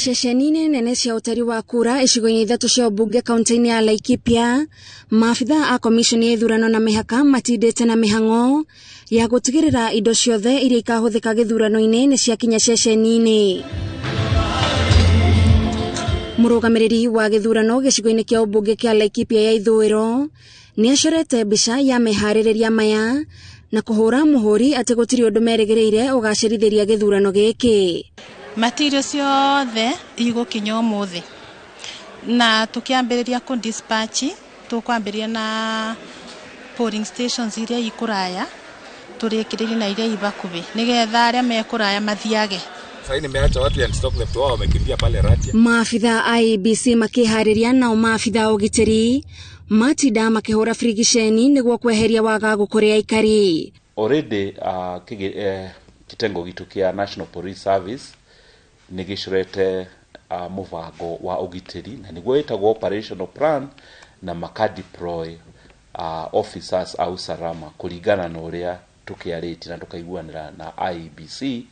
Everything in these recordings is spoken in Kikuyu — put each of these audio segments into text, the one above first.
Ceceni-inĩ nene cia ũtari wa kura icigo-inĩ ithatũ cia ũmbunge kaunti-inĩ ya Laikipia, maabitha a komiconi ya ithurano na mĩhaka matindĩte na mĩhang'o ya gũtigĩrĩra indo ciothe iria ikahũthĩka gĩthurano-inĩ nĩ ciakinya ceceni-inĩ. Mũrũgamĩrĩri wa gĩthurano gĩcigo-inĩ kĩa ũmbunge kĩa Laikipia ya ithũĩro nĩ acorete mbica ya meharĩrĩria maya na kũhũra mũhũri atĩ gũtirĩ ũndũ merĩgĩrĩire ũgacĩrithĩria gĩthurano gĩkĩ. Material ciothe igũkinya ũmũthĩ na tukiambĩrĩria kũ dispatch tũkwambĩrĩria na polling stations iria ikũraya tũrĩkĩrĩrie na iria ibakuhĩ nĩgetha arĩa me kũraya mathiage. Sasa nimeacha watu ya stock left wao wamekimbia pale Ratia. Maabitha a IEBC makĩharĩria nao maabitha a ũgitĩri matinda makĩhũra birigiceni nĩguo kweheria wagagu kũrĩ aikari. Already kitengo gitu kia National Police Service nĩ gĩcorete mũbango wa ũgitĩri na nĩguo wĩtagwo operational plan na maka deploy officers a usalama kũringana na ũrĩa tũkĩarĩtie na tũkaiguanĩra na IEBC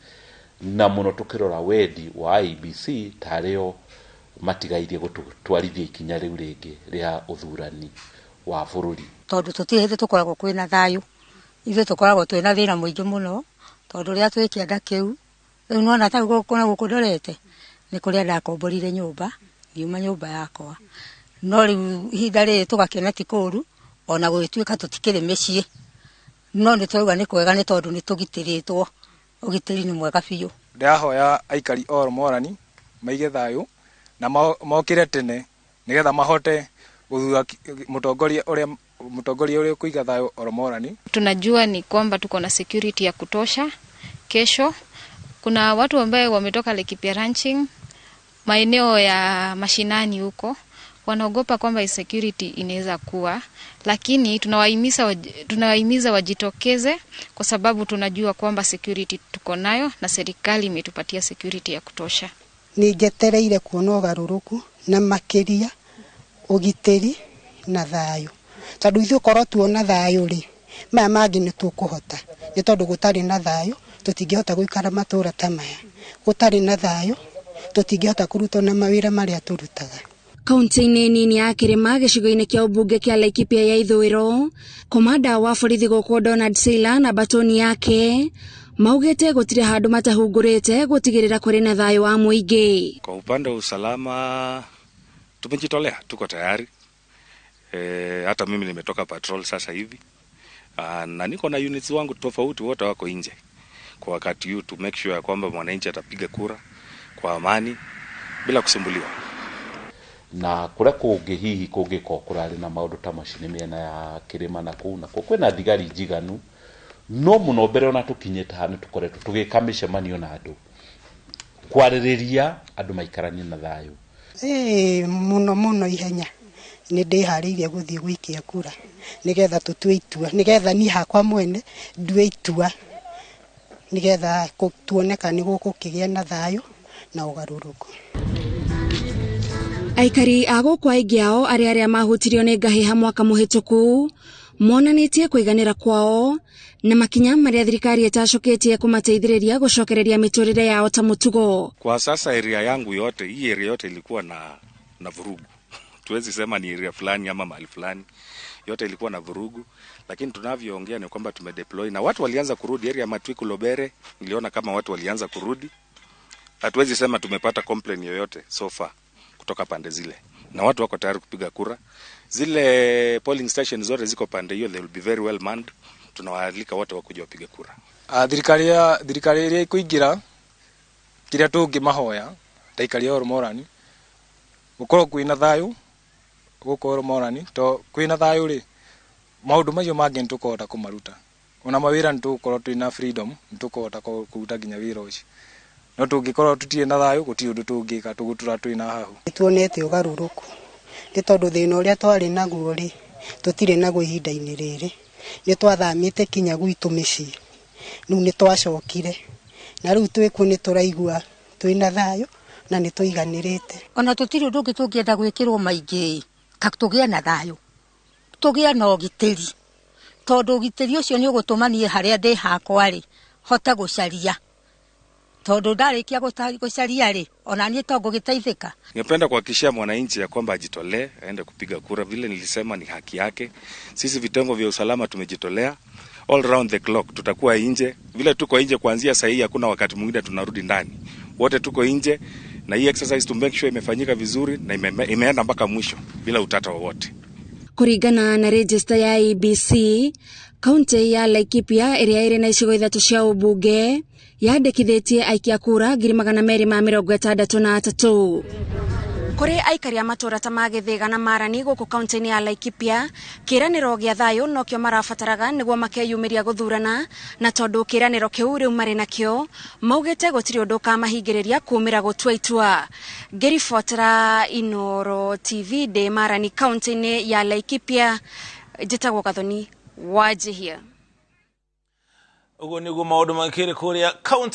na mũno tũkĩrora wendi wa IEBC tarĩo matigairie gũtwarithia ikinya rĩu rĩngĩ rĩa ũthurani wa bũrũri. Tondũ tũtirĩ hĩndĩ tũkoragwo kwĩna thayũ, ithuĩ tũkoragwo twĩna thĩna mũingĩ mũno tondũ rĩrĩa twĩ kĩanda kĩu rĩu nĩwona ta gũkũ na gũkũ ndorete nĩ kũrĩa ndakomborire nyũmba ngiuma nyũmba yakwa, no rĩu ihinda rĩrĩ tũgakĩona ti kũũru ona gũgĩtuĩka tũtikĩrĩ mĩciĩ, no nĩ tũrauga nĩ kwega nĩ tondũ nĩ tũgitĩrĩtwo, ũgitĩri nĩ mwega biũ. Ndĩrahoya aikari a Ormorani maige thayũ na mokĩre tene nĩgetha mahote gũthura mũtongoria ũrĩa ũkũiga thayũ Ormorani. Tunajua ni kwamba tuko na security ya kutosha. Kesho kuna watu ambaye wametoka Laikipia Ranching, maeneo ya mashinani huko, wanaogopa kwamba insecurity inaweza kuwa, lakini tunawahimiza wajitokeze kwa sababu tunajua kwamba security tuko nayo na serikali imetupatia security ya kutosha. Nĩ njetereire kuona ũgarũrũku na makĩria ũgitĩri na thayũ, tondũ ithuĩ korwo tuona thayũ rĩ, maya mangĩ nĩ tũkũhota, nĩ tondũ gũtarĩ na thayũ tũtingĩhota gũikara matũra ta maya, gũtarĩ na thayũ tũtingĩhota kũruta na mawĩra marĩa tũrutaga. Kaunti-inĩ nini ya Kĩrĩma gĩcigo-inĩ kĩa ũmbunge kĩa Laikipia ya ithũĩro, komanda wa borithi gũkũ Donald Sailor na batoni yake maugĩte gũtirĩ handũ matahungurĩte gũtigĩrĩra kũrĩ na thayũ wa mũingĩ. Kwa upande wa usalama tumejitolea, tuko tayari. Hata mimi nimetoka patrol sasa hivi. Na niko na units wangu tofauti wote wako nje kwa wakati huu to make sure ya kwamba mwananchi atapiga kura kwa amani bila kusumbuliwa. Na kuria kũngĩ hihi kũngĩkorwo kũrarĩ na maũndũ ta macio nĩ mĩena ya kĩrĩma na kũu nakuo kwĩna thigari njiganu, no mũno mbere ona tũkinyĩte haha nĩ tũkoretwo tũgĩka mĩcemanio na andũ kwarĩrĩria andũ maikaranie na thayũ. Ĩĩ mũno mũno ihenya nĩ ndĩharĩirie gũthiĩ gũikia kura nĩgetha tũtue itua, nĩgetha niĩ hakwa mwene ndue itua nĩgetha tuone kana nĩ gũgũkĩgĩa na thayũ na ũgarũrũku. Aikari a gũkũ aingĩ ao arĩa mahutirio nĩ ngahĩha mwaka mũhĩtũku monanĩtie kũiganĩra kwao na makinya marĩa thirikari ĩtacũkĩtie kũmateithĩrĩria gũcokereria mĩtũrĩre yao ta mũtugo. Kwa sasa area yangu yote, hii area yote ilikuwa na vurugu. Tuwezi sema ni area fulani ama mahali fulani. Yote ilikuwa na vurugu, lakini tunavyoongea ni kwamba tumedeploy na watu walianza kurudi area ya Matwiku Lobere, niliona kama watu walianza kurudi. Hatuwezi sema tumepata complaint yoyote so far kutoka pande zile, na watu wako tayari kupiga kura. Zile polling station zote ziko pande hiyo, they will be very well manned. Tunawaalika wote wakuja wapige kura. Thirikari ya thirikari ĩrĩa ĩkũingĩra kĩrĩa tũngĩmahoya ta aikari a Ormorani gũkorwo kwĩna thayũ gũkũ Ormorani to kwĩna thayũ rĩ maũndũ macio mangĩ nĩtũkũhota kũmaruta ona mawĩra nĩtũgũkorwo twĩna freedom nĩtũkũhota kũruta nginya wĩra ũcio, no tũngĩkorwo tũtirĩ na thayũ gũtirĩ ũndũ tũngĩka tũgũtũra twĩna hahu. Nĩtuonete ũgarũrũku nĩ tondũ thĩna ũrĩa twarĩ naguo rĩ tũtirĩ naguo ihinda-inĩ rĩrĩ, nĩ twathamĩte kinya gwitũ mĩciĩ rĩu nĩ twacokire na rĩu twĩkuo nĩ tũraigua twĩna thayũ na nĩ tũiganĩrĩte. Ona tũtirĩ ũndũ ũngĩ tũngĩenda gwĩkĩrwo maingĩ ta tũgĩe na thayũ, tũgĩe na ũgitĩri, tondũ ũgitĩri ũcio nĩ ũgũtũma niĩ harĩa ndĩ hakwa rĩ hote gũcaria Tondu ndarikia gucaria ri ona nie to ngugiteithika. Ningependa kuhakikishia mwananchi ya kwamba ajitolee aende kupiga kura, vile nilisema ni haki yake. Sisi vitengo vya usalama tumejitolea all round the clock, tutakuwa nje vile tuko nje kuanzia saa hii, hakuna wakati mwingine tunarudi ndani, wote tuko nje, na hii exercise to make sure imefanyika vizuri na imeenda mpaka mwisho bila utata wowote. Kũringana na register ya IEBC, kaunti ya Laikipia ĩrĩa ĩrĩ na icigo ithatũ cia ũmbunge yandĩkithĩtie aikia kura 263,000. Kũrĩ aikari a matũũra ta ma Gĩthĩga na Marani gũkũ kaunti-inĩ ya Laikipia, kĩĩranĩro gĩa thayũ nokĩo marabataraga nĩguo makeyumĩria gũthurana, na tondũ kĩĩranĩro kĩu rĩu marĩ nakĩo, maugĩte gũtirĩ ũndũ ũkamahingĩrĩria kumĩra gũtua itua. Ngĩribotera Inooro TV ndĩ Marani kaunti-inĩ ya Laikipia, njĩtagwo Gathoni Wanjihia. Ũguo nĩguo maũndũ makĩrĩ kũrĩa kaunti.